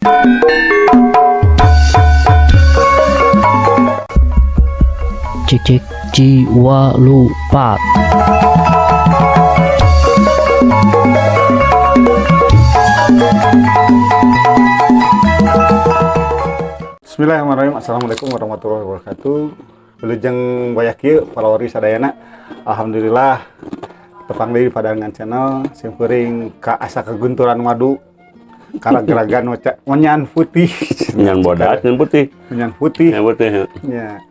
Cik cik jiwa lupa. Bismillahirrahmanirrahim. Assalamualaikum warahmatullahi wabarakatuh. Wilujeng boyak kieu palawari sadayana. Alhamdulillah tepang deui Padangan Channel, simkuring ka asa kegunturan madu karageragan maca menyan putih. Nyan bodas, nyan putih. Menyan putih. Nyan putih. Nya.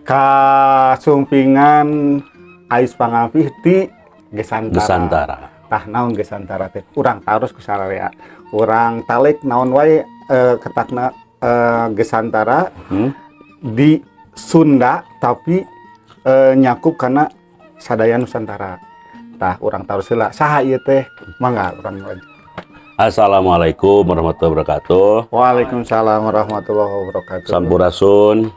Kasumpingan Ais Pangampih ti Gesantara. Gesantara. Tah, naon Gesantara teh? Urang taros ku sararea. Urang talik naon wae ketakna Gesantara di Sunda, tapi nyakup karena sadaya Nusantara. Tah, urang taros heula saha ieu teh? Mangga urang lanjut. Assalamualaikum warahmatullahi wabarakatuh. Waalaikumsalam warahmatullahi wabarakatuh. Sampurasun.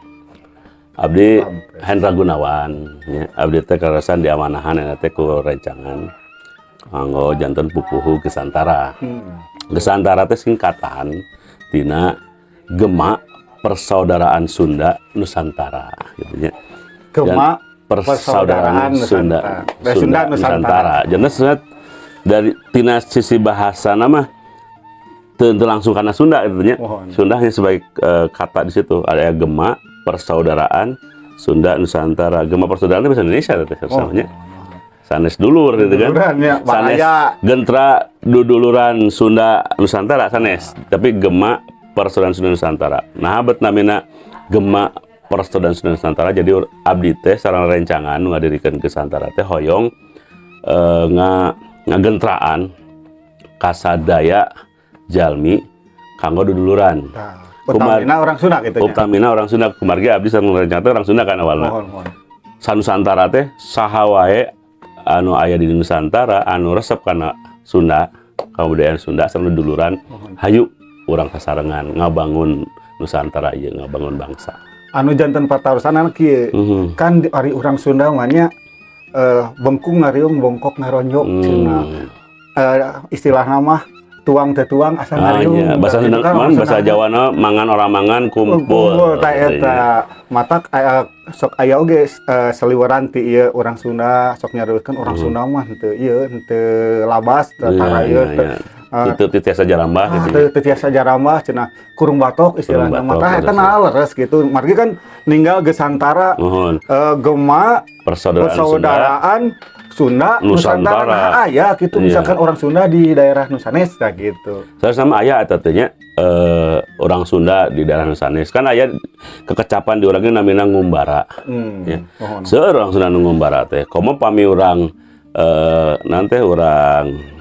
Abdi Sampes. Hendra Gunawan ya. Abdi teh kaleresan diamanahan eta teh ku rencangan kanggo janten pupuhu Gesantara. Gesantara teh singkatan tina Gema Persaudaraan Sunda Nusantara gitu nya. Gema Persaudaraan Persaudaraan Sunda. Nusantara. Eh, Sunda Nusantara. Jadi sebenarnya dari tina sisi bahasa nama teu langsung karena Sunda gitu nya. Mohon. Sunda hanya sebagai kata di situ. Ada Gema Persaudaraan Sunda Nusantara. Gema Persaudaraan itu bahasa Indonesia teh Oh. namanya. Sanes dulur gitu kan. Duluran ya, Sanes bahaya. Gentra duduluran Sunda Nusantara sanes. Tapi Gema Persaudaraan Sunda Nusantara. Nah, bet namina Gema Persaudaraan Sunda Nusantara, jadi abdi teh sareng rencangan nu ngadirikeun Gesantara teh hoyong ngagentraan kasadaya jalmi kanggo duduluran. Tah, utamina orang Sunda gitu nya. Utamina orang Sunda, kumargi abdi sareng rencana teh orang Sunda kan awalna. Mohon, mohon. Sanusantara teh saha wae anu aya di Nusantara anu resep kana Sunda, kabudayaan Sunda sareng duduluran, hayu urang sasarengan ngabangun Nusantara ieu, ngabangun bangsa. Anu janten patarosan kieu. Kan di ari urang Sunda mah nya bengkung ngariung, bongkok ngaronjok cenah. Istilah nama tuang teh tuang asal ngariung. Iya. Bahasa Itu Sunda kan man, orang bahasa Sunda. Jawa na mangan ora mangan kumpul. Kumpul tah eta. Matak aya sok aya oge seliweran ti ieu orang Sunda sok nyarioskeun orang Sunda mah henteu ieu, henteu labas teu tara ieu teu Itu teu tiasa jarambah ah, gitu. Teu tiasa jarambah cenah, kurung batok istilahna Kurung mah. batok, Tah, eta leres. nah leres gitu. Margi kan ninggal Gesantara, Mohon. Gema Persaudaraan Sunda. Persaudaraan Sunda Nusantara. Nusantara. Nah, aya gitu misalkan orang Sunda di daerah Nusanes tah gitu. Saya sama aya eta teh nya orang Sunda di daerah Nusanes kan aya kekecapan di urangnya namina ngumbara. Ya. Mohon. Seueur orang Sunda nu ngumbara teh. Komo pami urang nanti urang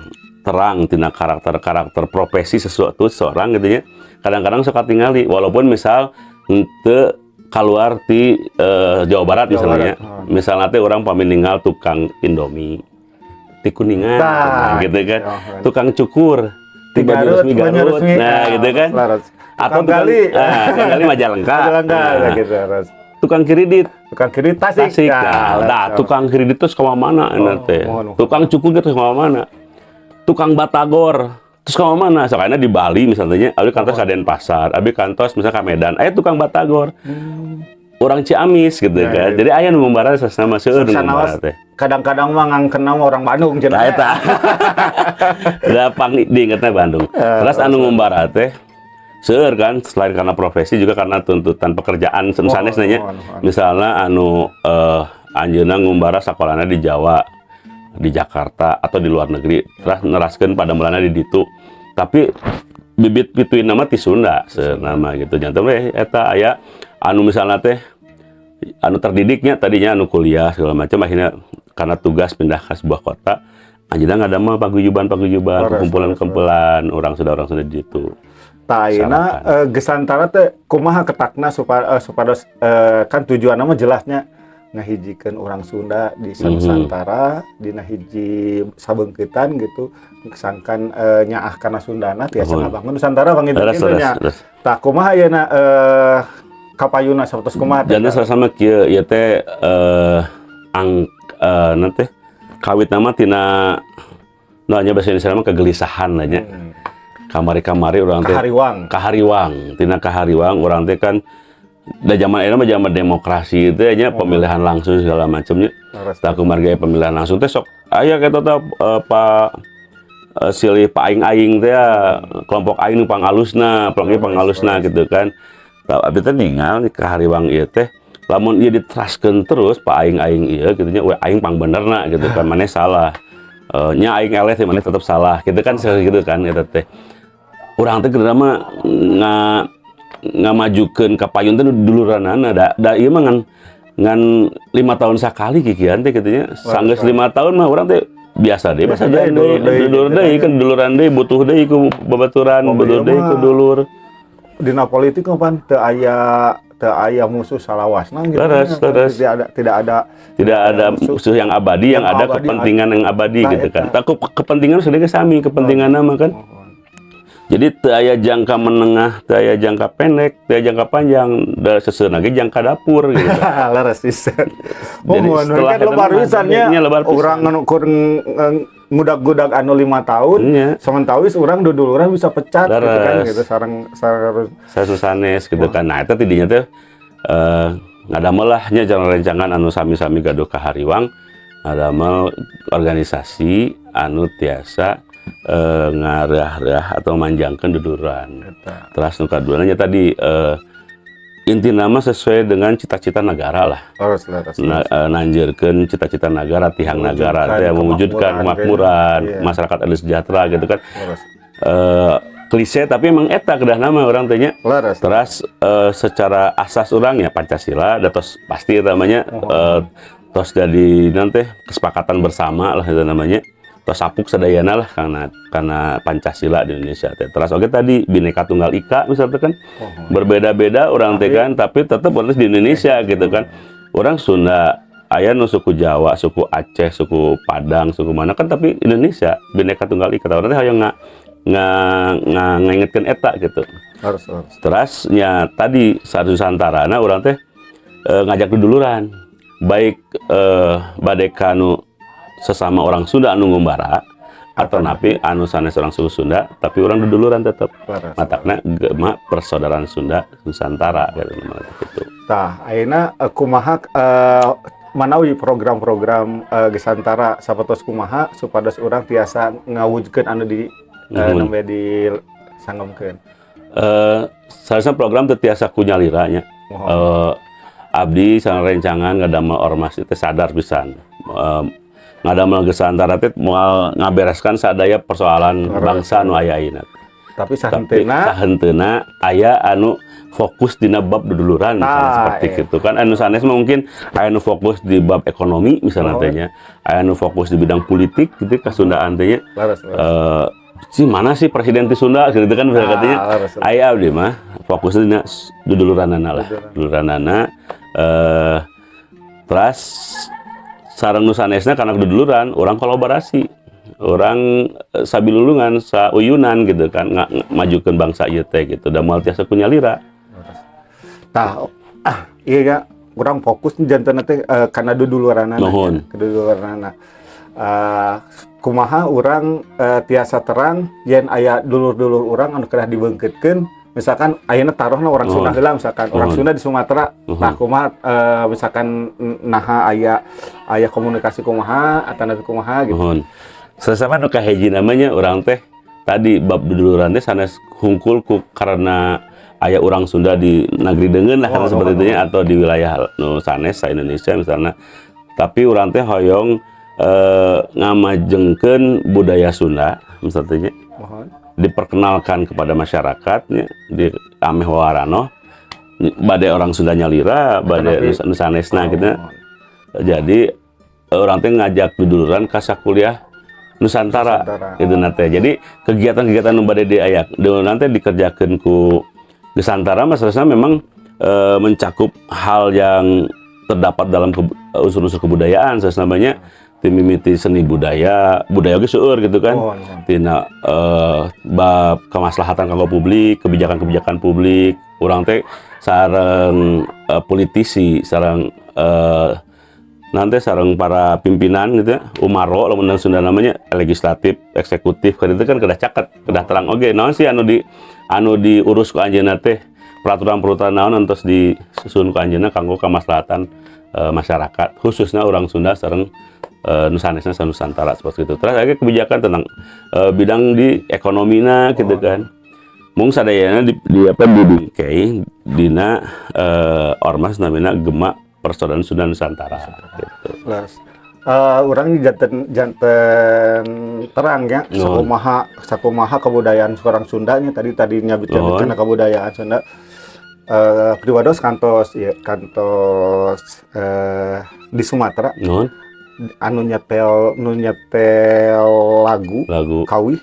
terang tina karakter-karakter profesi sesuatu seorang gitu ya. Kadang-kadang suka tingali walaupun misal henteu keluar di Jawa Barat Jawa misalnya. Barat, oh. Misalnya teh orang pami ninggal tukang Indomie di Kuningan Tah, gitu kan. ya. Tukang cukur di Di Garut, Banyuresmi Garut. Banyuresmi. Nah, Ah, gitu kan. leres. Atau Tukang gali. Ah, tukang gali Majalengka. Majalengka Nah, gitu leres. tukang kredit Tukang kredit Tasik. Tasik. Ya, Nah, leres. nah, tukang kredit terus ke mana Oh, teh? mohon, mohon. Tukang cukur terus ke mana? Tukang batagor terus ke mana? Soalnya di Bali misalnya, abdi kantos ke Denpasar, abdi kantos misalnya ke Medan, aya tukang batagor. Orang Ciamis gitu Nah, kan. gitu. Jadi aya nu ngumbara sasama seueur nu ngumbara Sanaos teh. Kadang-kadang mah ngangkena mah orang Bandung cenah. Nah, eta. Da pang diingetna Bandung. Terus anu ngumbara teh seueur kan, selain karena profesi juga karena tuntutan pekerjaan sanes nya. Mohon, mohon. Misalnya anu anjeunna ngumbara sakolana di Jawa, di Jakarta atau di luar negeri, terus neraskeun padamelanna di ditu. Tapi bibit pituin nama ti Sunda nama gitu. Janten we eta aya anu misalnya teh anu terdidiknya tadinya anu kuliah segala macam, akhirnya karena tugas pindah ke sebuah kota, anjeunna ngadamel paguyuban-paguyuban, kumpulan-kumpulan orang Sunda di ditu. Tah, ayeuna Sarakan. Gesantara teh kumaha ketakna supaya supados kan tujuan mah jelasnya ngahijikeun orang Sunda di Nusantara dina hiji sabeungkeutan gitu, sangkan nyaah kana Sundana tiasa ngabangun Nusantara bang gitu Leres, nya. Leres. Tah, kumaha ayeuna kapayuna sapertos kumaha teh? Janten sama kieu ieu teh ang nanti kawit nama tina nu nya bahasa Indonesia mah kegelisahan lah nya. Kamari-kamari urang teh Kahariwang. Kahariwang, tina kahariwang urang teh kan da zaman era mah zaman demokrasi itu aja, pemilihan langsung segala macamnya. Tah, kumargi pemilihan langsung teh sok aya kitu teh, Pak, silih pa aing-aing teh ya, kelompok aing nu pangalusna, kelompok pangalusna gitu kan. Tah, abdi teh ningal kahariwang ieu teh lamun ieu diteraskeun terus pa aing-aing ieu gitu nya, we aing pangbenerna gitu kan, maneh salah. Nya aing eleh teh maneh tetep salah gitu kan, gitu kan eta teh. Urang teh geura mah ngamajukeun ka payun teh duluranana, da ieu mah ngan 5 tahun sakali kikian teh kitu nya. Sanggeus 5 tahun mah urang teh biasa deh, biasa deui, deui, dulur deui, dulur gitu deui kan. Kan duluran deui, butuh deui ku babaturan, Oh, butuh iya deui ku mah. Dulur. Dina politik mah pan teu aya musuh salawasna gitu. Leres, leres. Tidak ada, tidak ada. Tidak ada musuh. Musuh yang abadi, yang Yang ada abadi, kepentingan yang abadi Nah, gitu kan. eta. Tak kepentingan sudah sami kepentingan nama kan. Jadi teu aya jangka menengah, teu aya jangka pendek, teu aya jangka panjang, da seseueurna ge jangka dapur gitu. Leres pisan. Jadi Oh, setelah kan lebar eta mah, pisan nya. nya lebar pisan. Urang anu kur ngudag-gudag anu 5 tahun, sementawis urang duduluran bisa pecat gitu kan, gitu sareng sareng. Saya sanes gitu kan. Nah, eta tidinya teh ngadamel lah nya jalan rencangan anu sami-sami gaduh kahariwang, ngadamel organisasi anu tiasa ngarah-rah atau manjangkeun duduluran. Eta. Terus nu kaduana nya tadi, inti nama sesuai dengan cita-cita negara lah. Leres, leres. Nanjeurkeun cita-cita negara, tihang negara teh mewujudkan kemakmuran, kemakmuran, masyarakat adil sejahtera gitu kan. Klise tapi emang eta kedah nama urang teh nya. Terus secara asas urangnya Pancasila, da tos pasti namanya, tos jadi nanti kesepakatan bersama lah itu namanya, tos sapuk sadayana lah karena Pancasila di Indonesia teh. Terus oke tadi Bhinneka Tunggal Ika misalnya kan, berbeda-beda urang teh kan, tapi tetap harus di Indonesia gitu kan. Orang Sunda aya nu suku Jawa, suku Aceh, suku Padang, suku mana kan, tapi Indonesia Bhinneka Tunggal Ika. Urang teh hoyong nga ngingetkeun eta gitu. Harus, harus. Terus nya tadi satu Nusantara urang teh ngajak duduluran baik bade kanu sesama orang Sunda anu ngumbara atau napi anu sanes orang suku Sunda, tapi urang duduluran tetep. Matakna Gema Persaudaraan Sunda Nusantara gitu namanya gitu. Tah, ayeuna kumaha manawi program-program Gesantara sapertos kumaha supados urang tiasa ngawujudkeun anu di Nuhun. Nembe di sanggemkeun? Seharusnya program teu tiasa ku nyalira nya. Mohon. Abdi sareng rencangan ngadamel ormas itu sadar pisan. Ngadamel Gesantara teh moal ngabereskan sadaya persoalan bangsa nu aya ayeuna. Tapi Tapi sahenteuna sahenteuna aya anu fokus dina bab duduluran misalnya seperti gitu kan. Anu sanes mah mungkin aya anu fokus di bab ekonomi misalnya teh nya. Aya anu fokus di bidang politik gitu kasundaan teh nya. Leres, leres. Si mana sih presiden ti Sunda gitu kan misalnya katanya. Leres, leres. Aya abdi mah fokusnya dina duduluranana lah. Duduluranana terus sareng nu sanesna karena duduluran urang kolaborasi. Urang sabilulungan, sauyunan gitu kan, majukeun bangsa ieu teh gitu. Da moal tiasa ku nyalira. Tah, ah iya ya, kurang fokus janten teh kana duduluranana. Nuhun. Keduduluranana. Kumaha urang tiasa terang yen aya dulur-dulur urang anu kedah dibeungkeutkeun, misalkan ayeuna taruhna orang Sunda heula, misalkan orang Sunda di Sumatera. Nah, kumaha misalkan naha aya aya komunikasi kumaha atau nabi kumaha gitu? Nuhun. Sesama nu kahiji namanya urang teh tadi bab duduluran teh sanes hungkul ku karena aya orang Sunda di negeri deungeun lah karena seperti itunya atau di wilayah nu sanes sa Indonesia misalnya. Tapi urang teh hoyong ngamajengkeun budaya Sunda misalnya, diperkenalkan kepada masyarakatnya di ameh warano bade orang Sunda nyalira bade nu sanesna gitu. Jadi urang teh ngajak duduluran ka sakuliah Nusantara, Nusantara. Gitu nate. Jadi kegiatan-kegiatan nu bade diayak nanti dikerjakan ku Nusantara mah seharusnya memang mencakup hal yang terdapat dalam unsur-unsur kebudayaan seharusnya namanya timimiti seni budaya, budaya ge seueur gitu kan. Mohon. Tina bab kemaslahatan kanggo publik, kebijakan-kebijakan publik, urang teh sareng politisi, sareng Nanti sareng para pimpinan gitu ya, umaro lamun Sunda namanya legislatif, eksekutif kan itu kan kedah caket, kedah terang oge naon sih anu diurus ku anjeunna teh, peraturan-peraturan naon entos disusun ku anjeunna kanggo kamaslahatan masyarakat, khususnya orang Sunda sareng nu sanesna Nusantara seperti itu. Terus ada kebijakan tentang bidang di ekonomina gitu kan. Mung sadayana di apa dibingkai dina ormas namina Gema Persaudaraan Sunda Nusantara gitu. Leres. Urang janten janten terang ya sakumaha sakumaha kebudayaan seorang Sundanya tadi tadinya bicara bicara kebudayaan Sunda, pribados kantos ya kantos di Sumatera anu nyetel lagu lagu kawih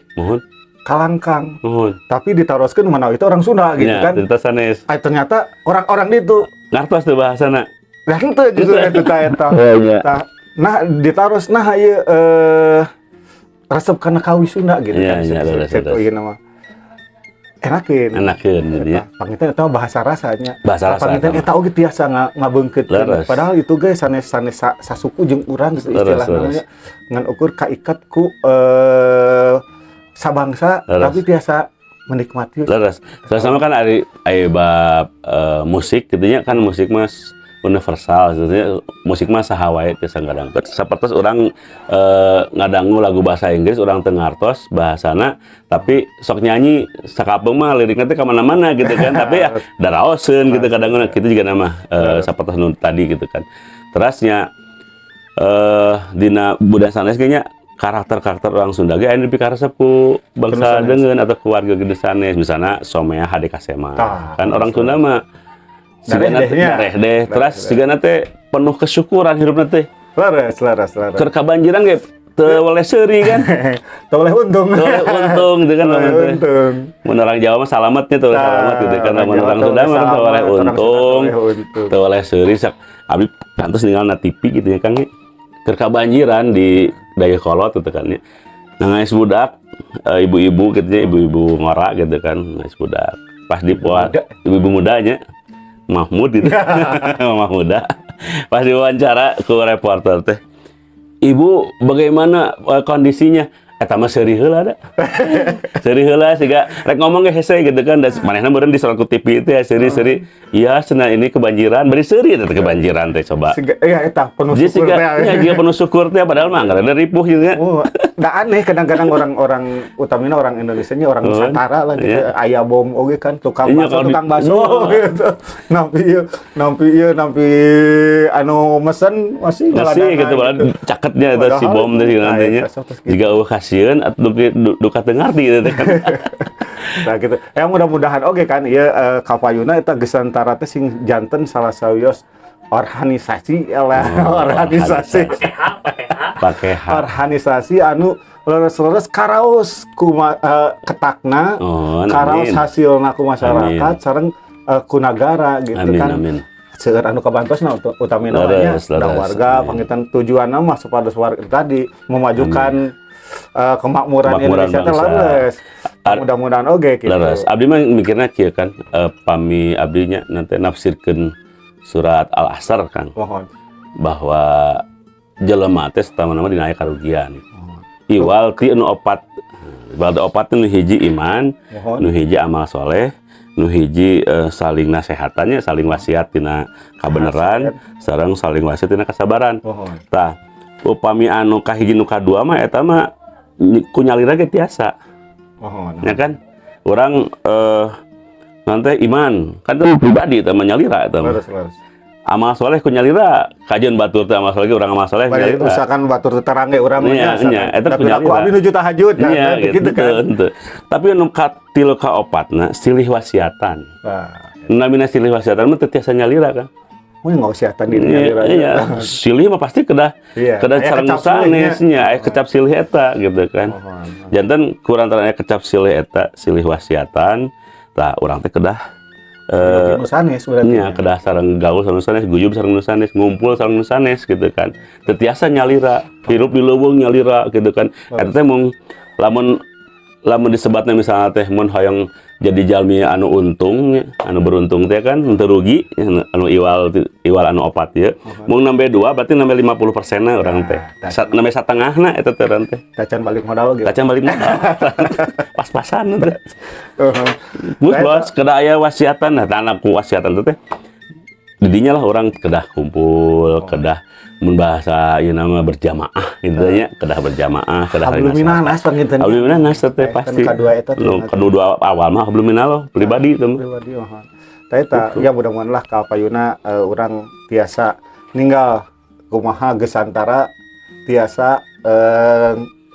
kalangkang, tapi ditaroskeun mana itu orang Sunda gitu Ya, kan. Ternyata sanes. Ah, ternyata orang-orang itu Ngartos tuh bahasana. Nah, itu justru eta eta. Iya. Tah, nah ditaros nah ieu resep kana kawih Sunda gitu kan. Iya, leres, Cek leres. Ieu nama. Enakeun. Enakeun gitu ya. Panginten eta bahasa rasanya. Bahasa rasa Panginten eta eta oge tiasa ngabeungkeutkeun. Padahal itu ge sanes sanes sasuku jeung urang gitu istilah namanya. Ngan ukur kaikat ku sabangsa tapi tiasa menikmati. Leres. Sama kan ari ari bab musik gitu nya kan, musik mah universal sebetulnya, musik mah saha wae tiasa ngadangu. Sapertos urang ngadangu lagu bahasa Inggris, urang teu ngartos bahasana, tapi sok nyanyi sakapeung mah lirikna teh ka mana-mana gitu kan, tapi ya daraoseun gitu kadang gitu juga nama sapertos nu tadi gitu kan. Terusnya dina budaya sanes kayaknya karakter-karakter orang Sunda ge aya dipikaresep ku bangsa sanes. Deungeun atau keluarga gede sanes, misalnya Somea HD Kasema. Tah, kan orang Sunda mah sigana Darehdehnya. Darehdeh, terus sigana teh penuh kesyukuran hirupna teh. Leres, leres, leres. Keur kabanjiran ge teu weleh seuri kan. Teu boleh untung. Teu boleh untung gitu kan Teu boleh lamun teh. untung. Mun orang Jawa mah salametnya tuh Tah, salamet gitu kan, lamun Jawa orang teu Sunda boleh mah teu boleh salamet, orang Sunda untung. Teu boleh untung. Teu boleh seuri sok abdi kantos ninggal na TV gitu ya Kang ya. Keur kabanjiran di Dayeuhkolot gitu kan ya. Nah, ngais budak ibu-ibu gitu ya, ibu-ibu ngora gitu kan, ngais budak. Pas di Muda. Ibu-ibu mudanya Mahmud gitu. Mamah muda. Pas diwawancara ku reporter teh, "Ibu, bagaimana kondisinya?" Eta mah seuri heula da. Seuri heula siga rek ngomong ge hese gitu kan, dan manehna meureun disorot ku TV itu ya seuri-seuri. "Iya," cenah, "ini kebanjiran." Bari seuri eta teh kebanjiran teh coba. Siga, iya eta penuh Jadi syukur siga, teh. ya, jiga penuh syukur teh, padahal mah ada ripuh gitu kan. Oh, nggak aneh kadang-kadang orang-orang utamanya orang Indonesia nya orang Oh, Nusantara lah gitu. iya. Aya bom oge kan tukang Iya, bakso, kalau tukang bakso gitu. Nampi ieu, nampi ieu, nampi anu mesen masih Masih ngaladana gitu, padahal caketnya itu si Padahal, bom teh nah, nantinya. eta sok terus gitu. Jika eueuh kasieun atau duka teu ngarti gitu teh kan. Nah gitu. Ya mudah-mudahan oke kan ieu kapayuna eta Gesantara teh sing janten salah sawios organisasi lah Oh, organisasi Pakai H. Organisasi anu leres-leres karaos ku ketakna, Oh, karaos amin. hasilna ku masyarakat sareng ku nagara gitu Amin, kan. amin. Seueur anu kabantosna utamina nya Leres, da leres. warga Amin. pangitan tujuanna mah supados warga tadi memajukan kemakmuran Kemakmuran Indonesia teh bangsa. leres. Mudah-mudahan oge gitu. Leres. Abdi mah mikirna kieu kan, pami abdi nya nanti nafsirkeun surat Al-Asr kan Mohon. Bahwa jelema teh satamana dina aya karugian. Iwal ti nu opat. Iwal ti opat nu hiji iman, Mohon. Nu hiji amal soleh, nu hiji saling nasehatannya, saling wasiat tina kabeneran, sareng saling wasiat tina kesabaran. Mohon. Tah, upami anu kahiji nu kadua mah eta mah ku nyalira ge tiasa. Mohon. Ya kan? Orang nanti iman kan itu pribadi eta mah nyalira eta mah. Leres, leres. Amal soleh ku nyalira, kajian batur teh amal soleh ge urang amal soleh Bari nyalira. usahakan batur terang ge urang mah Iya, nya, iya, eta tapi punya aku lira. Abdi nuju tahajud nah, Iya, nah, gitu, gitu kan. Henteu. Tapi anu katilu kaopatna silih wasiatan. Nah, Namina silih wasiatan mah teu tiasa nyalira kan. mun ngawasiatan di Iya, nyalira. iya. Silih mah pasti kedah kedah Aya sareng kecap sanes silihnya. Nya, aya kecap silih eta gitu kan. Mohon. Janten kurang aya kecap silih eta, silih wasiatan, tah urang teh kedah Nu sanes berarti. Nya kedah sareng gaul sareng nu sanes, guyub sareng nu sanes, ngumpul sareng nu sanes gitu kan. Teu tiasa nyalira, hirup di leuweung nyalira gitu kan. Eta teh mung lamun Lamun disebatna misalnya teh mun hoyong jadi jalmi anu untung nya, anu beruntung teh kan henteu rugi, anu iwal iwal anu opat ye. Mun nembe dua berarti nembe 50% na urang teh. Nah, Nembe satengahna eta teh urang teh. Tacan balik modal gitu. Tacan balik modal. Pas-pasan teh. Bus Nah, bos, kedah aya wasiatan, nah tanah ku wasiatan teh. Didinya lah urang kedah kumpul, kedah mun bahasa ieu nama berjamaah gitu nya, kedah berjamaah, kedah saling Hablum minannas panginten. Hablum minannas teh Kan pasti. Kadua eta teh. Nu kadua awal mah hablum minallah pribadi teh. Pribadi oh. Tah eta ya mudah-mudahan lah ka payuna urang tiasa ninggal kumaha Gesantara tiasa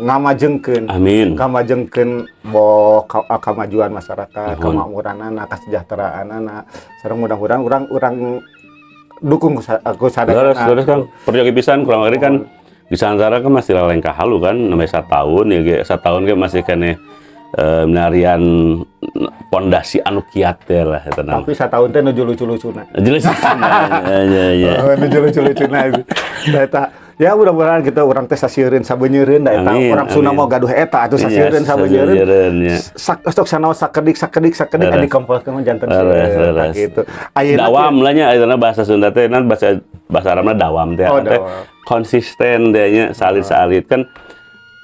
ngamajengkeun Amin. Ngamajengkeun bo kamajuan masyarakat, Nuhun. Kemakmuranana, kesejahteraanana. Sareng mudah-mudahan urang urang dukung ku sadayana. Terus terus kan perjogi pisan kurang lagi kan Gesantara kan masih lalengkah halu kan namanya satu tahun ya ge satahun ge masih keneh menarian pondasi anu kiat teh lah eta nama. Tapi satahun teh nuju lucu-lucuna. Jelas ya ya ya. Oh, nuju lucu-lucuna itu. Nah, eta ya mudah-mudahan kita urang teh sasieureun sabenyeureun da eta Amin, urang Sunda amin. mau gaduh eta atuh sasieureun sabenyeureun. Sabenyeureun, ya. Sak sok sanaos sakedik sakedik sakedik dikompolkeun janten sieun gitu. Ayeuna Dawam lah nya ayeuna bahasa Sunda teh nan bahasa bahasa Arabna dawam teh. Oh, teh dawam. Konsisten teh nya salit-salit kan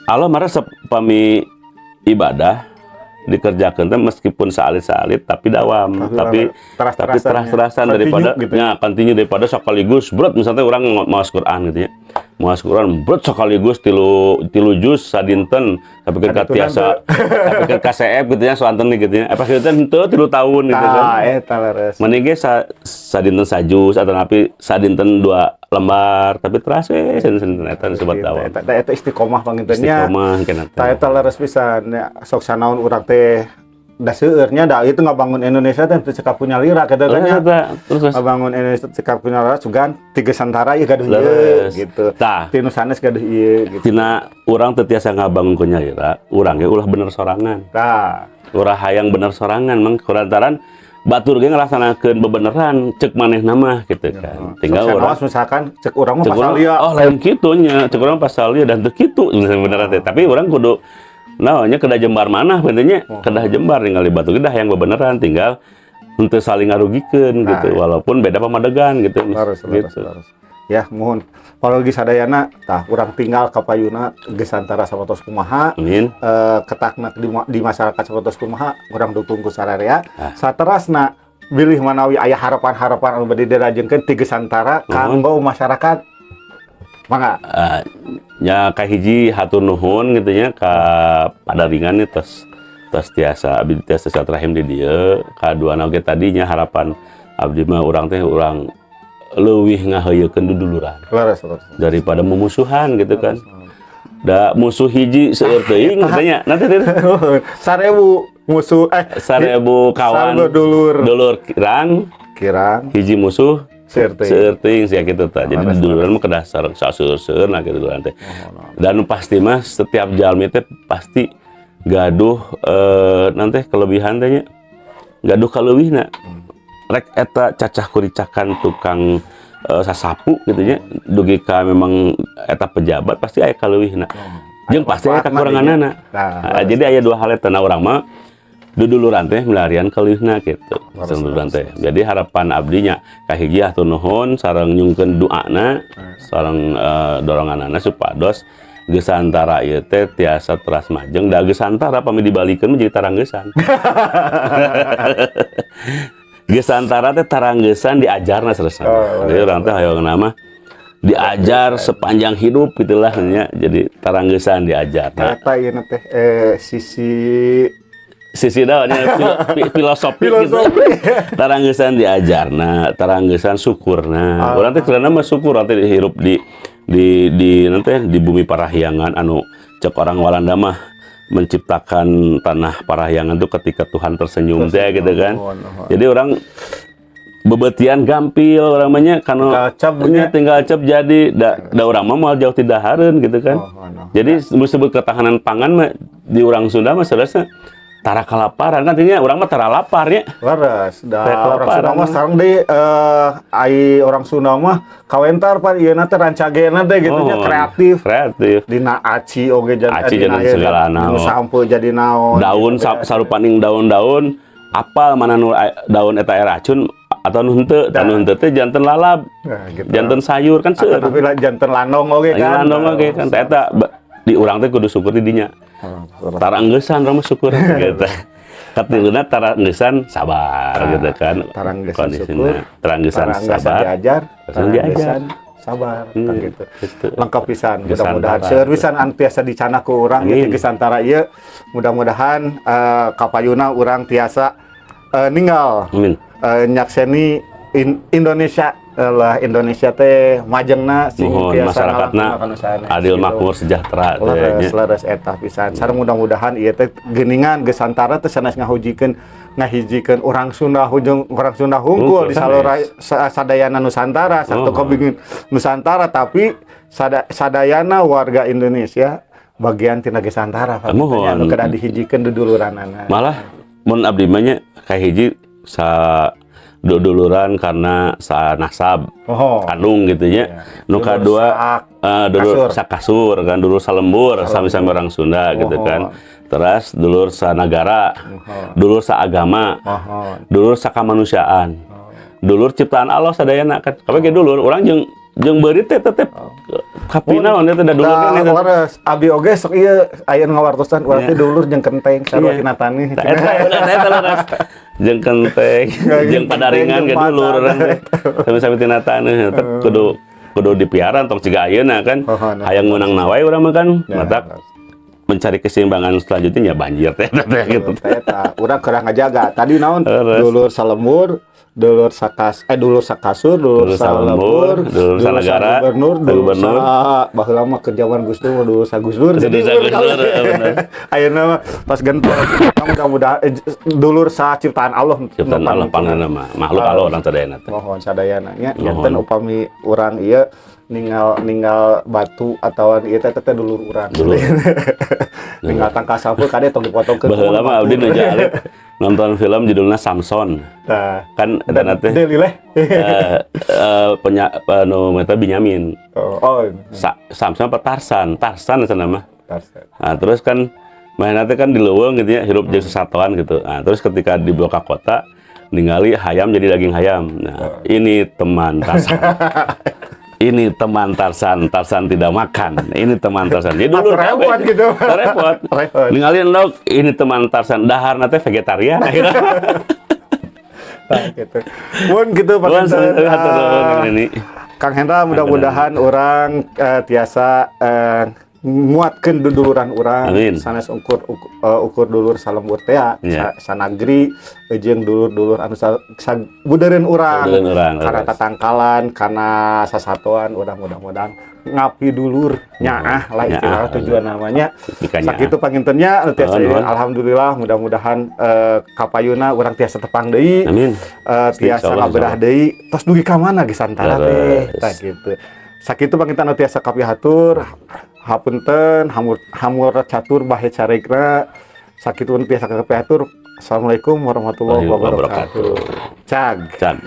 Allah marah pami ibadah dikerjakan teh meskipun salit-salit tapi dawam tapi Tapi tapi teras-terasan daripada gitu. Ya continue daripada sekaligus berat. Misalnya urang maos Quran gitu ya, maos Quran berat sekaligus tilu tilu juz sadinten tapi kan tiasa tapi kan KCF gitu ya soanten gitu ya apa gitu henteu 3 tahun gitu kan. Tah eta leres. Mending ge sadinten sajuz atau napi sadinten dua lembar tapi teras we sadinten eta disebut dawam. Eta eta istiqomah panginten nya. Istiqomah kena. Tah eta leres pisan ya, sok sanaon urang teh da seueur nya da itu ngabangun Indonesia teh teu cekap punya lira kitu kan nya. Terus terus. Ngabangun Indonesia cekap punya lira sugan tiga santara ieu gaduh ieu gitu. Tah. Ti nu sanes gaduh ieu gitu. Tina urang teu tiasa ngabangun ku nyalira, urang ge ulah bener sorangan. Tah. Ulah hayang bener sorangan mang kulantaran batur ge ngalaksanakeun bebeneran cek manehna mah gitu kan. Tinggal sok urang sanaos misalkan cek urang mah cek pasal urang, ieu. Oh lain kitu nya, cek urang pasal ieu dan teu kitu beneran teh. Tapi urang kudu naonnya kedah jembar manah pentingnya kedah jembar tinggal di batu kedah yang bebeneran tinggal untuk saling ngarugikeun gitu walaupun beda pamadegan gitu. Leres, leres, gitu. Leres. Ya, mohon. Kalau sadayana, tah urang tinggal ka payuna Gesantara sapertos kumaha, Amin. Ketakna di masyarakat sapertos kumaha, urang dukung ku sararea. Ah. Saterasna bilih manawi aya harapan-harapan anu bade dirajengkeun ti Gesantara kanggo masyarakat. Mangga. Ya kahiji hatur nuhun gitu nya ka padaringan nih tos tos tiasa abdi tiasa silaturahim di dieu. Kaduana oge tadinya harapan abdi mah urang teh urang leuwih ngaheuyekeun duduluran Leres, leres. Daripada memusuhan gitu kan, da musuh hiji seueur teuing katanya nanti teh. 1.000 musuh eh 1.000 kawan. 1.000 dulur. Dulur kirang. Kirang. Hiji musuh seueur teuing. Seueur teuing sih gitu tah. Jadi Leres, duluran mah kedah sareng saseueur-seueur nah gitu duluran teh. Dan pasti mah setiap jalmi teh pasti gaduh nanti kelebihan teh nya. Gaduh kaleuwihna. Rek eta cacah kuricakan tukang sasapu gitu nya dugi ka memang eta pejabat pasti aya kaleuwihna. Jeung pasti aya manfaatna kakuranganana. Nah, Nah, jadi aya dua hal eta. Nah, urang mah duduluran teh milarian kaleuwihna gitu. Duduluran teh. Jadi harapan abdinya kahiji hatur nuhun sareng nyungkeun doana sareng doronganana supados Gesantara ieu teh tiasa teras majeng da Gesantara pami dibalikeun mah jadi taranggesan. Gesantara teh taranggesan diajarna selesai. Oh, Jadi urang teh hoyong nama diajar sepanjang hidup gitulah nya. Jadi taranggesan diajar. Nah, Eta ieu teh sisi sisi daunnya filosofi gitu. Filosofi. Taranggesan diajarna, taranggesan syukurna. Ah. Urang teh karena mah syukur nanti hirup di nanti di bumi Parahyangan anu cek orang Walanda mah menciptakan tanah Parahyangan tuh ketika Tuhan tersenyum teh gitu kan. Nuhun, nuhun. Jadi urang bebetian gampil urang mah nya kana Tinggal cep nya tinggal cep jadi da, da urang mah moal jauh tidak hareun gitu kan. Oh, oh, Jadi disebut ketahanan pangan mah di urang Sunda mah sebenarnya Tara kalaparan kan artinya urang mah tara lapar nya. Leres, da Kayak orang Sunda kelaparan. Mah sekarang deh, ai orang Sunda mah kawentar pan ieu teh, rancagena teh gitu nya, Oh, kreatif. Kreatif. Dina aci oge jadi Aci jadi segala naon. Sampeu jadi naon. Daun Gitu, sarupaning daun-daun, apal mana nu daun eta aya racun atau nu henteu, dan nu henteu teh janten lalap, Nah, gitu. janten sayur kan Atau seueur. tapi lah janten landong oge kan. Landong oge kan. Tah, eta di urang teh kudu syukur di dinya. Oh, Tara enggesan urang mah syukur gitu. Katiluna tara enggesan sabar gitu kan. Tara enggesan Kondisina. syukur, Tara enggesan tara enggesan sabar. diajar, Tara tara diajar. enggesan sabar, kan gitu. Gitu. Lengkap pisan, Gesantara. mudah-mudahan seueur pisan anu tiasa dicandak ku urang Amin. ieu Gesantara ieu. Mudah-mudahan kapayuna urang tiasa ninggal Amin. Nyakseni Indonesia lah, Indonesia teh majengna sing Mohon tiasa masyarakatna ngalakukan anu sanes, adil, gitu. Makmur, sejahtera teh Leres, nya. Leres eta pisan. Sareng mudah-mudahan ieu teh geuningan Gesantara teh sanes ngahijikeun orang Sunda hujung orang Sunda hungkul Hungkul, di salora sanes. Sadayana Nusantara satu Oh. kebingin Nusantara, tapi sadayana warga Indonesia bagian tina Gesantara. Mohon. Anu kedah dihijikeun duduluranana. Malah mun abdi mah nya kahiji sa duduluran karena sa nasab kandung gitu nya. Iya. Nu Dulur kadua sak dulur kasur. Sakasur kan, dulur salembur, sami-sami orang Sunda gitu kan. Terus dulur sanagara, dulur saagama, dulur sakamanusiaan. Dulur ciptaan Allah sadayana kan. Kabeh ge dulur, urang jeung jeung beurit teh tetep kapina naon teh da dulur Da, kan eta. leres, abi oge sok ieu aya nu ngawartosan urang teh dulur jeung kenteng sarua tina taneuh. Tah, eta bener, eta leres. Jeung kenteng, jeung padaringan ge dulur urang teh. Sami-sami tina taneuh tetep kudu kudu dipiara, tong siga ayeuna kan. Hayang meunang wae urang mah kan. Matak mencari keseimbangan selanjutnya ya banjir teh teh gitu. Eta, urang keur ngajaga. Tadi naon? Leres. Dulur salembur, dulur sakas eh dulur sakasur, dulur Dulur salembur, salembur, dulur sanagara, gubernur, dulur gubernur. sa baheula mah ke zaman Gus Dur, dulur sa Gus Dur. Dulur sa Gus Dur, bener. Ayeuna mah pas gentor. Mudah-mudahan dulur sa ciptaan Allah. Ciptaan Allah panganna mah, makhluk Allah urang sadayana teh. Mohon sadayana nya. Mohon. Janten upami urang ieu ninggal ninggal batu atau ieu teh teh dulur urang. Dulur. Ninggal tangkal sampeu kade tong dipotongkeun. Baheula mah abdi nu alit nonton film judulnya Samson. Tah. Kan eta teh Delileh. Penya anu eta Binyamin. Oh. Samson apa Tarsan? Tarsan cenah mah. Tarsan. Nah, terus kan mainnya teh kan di leuweung gitu ya, hirup jeung sesatuan gitu. Nah, terus ketika dibawa ke kota, ningali hayam jadi daging hayam. Nah, ini teman Tarsan. Ini teman Tarsan, Tarsan tidak makan. Ini teman Tarsan. Jadi dulu Atau repot gitu. Repot. Repot. Ningali endog, ini teman Tarsan, daharna teh vegetarian akhirnya. Tah, gitu. Mun gitu Pak Nuhun, Hendra. hatur nuhun, Kang Neni. Kang Hendra, mudah-mudahan urang tiasa nguatkeun duduluran urang Amin. sanes ukur ukur dulur salembur teh sanagri jeung dulur-dulur anu sa budeureun urang, Budeureun urang, karena leres. Tatangkalan karena sasatuan urang, mudah-mudahan ngabdi dulur nyaah lah istilah Nyaah. Tujuan namanya Bika nyaah. sakitu panginten nya anu tiasa. Nuhun, nuhun. Alhamdulillah, mudah-mudahan kapayuna urang tiasa tepang deui, Amin. tiasa Insyaallah, ngabedah deui tos dugi ka mana Gesantara teh. Leres. Tah gitu, sakitu panginten anu tiasa kapihatur. Hapunten hamur hamur catur bahe carekna. Sakitu tiasa kapihatur. Assalamualaikum warahmatullahi wabarakatuh. Cag. Cag.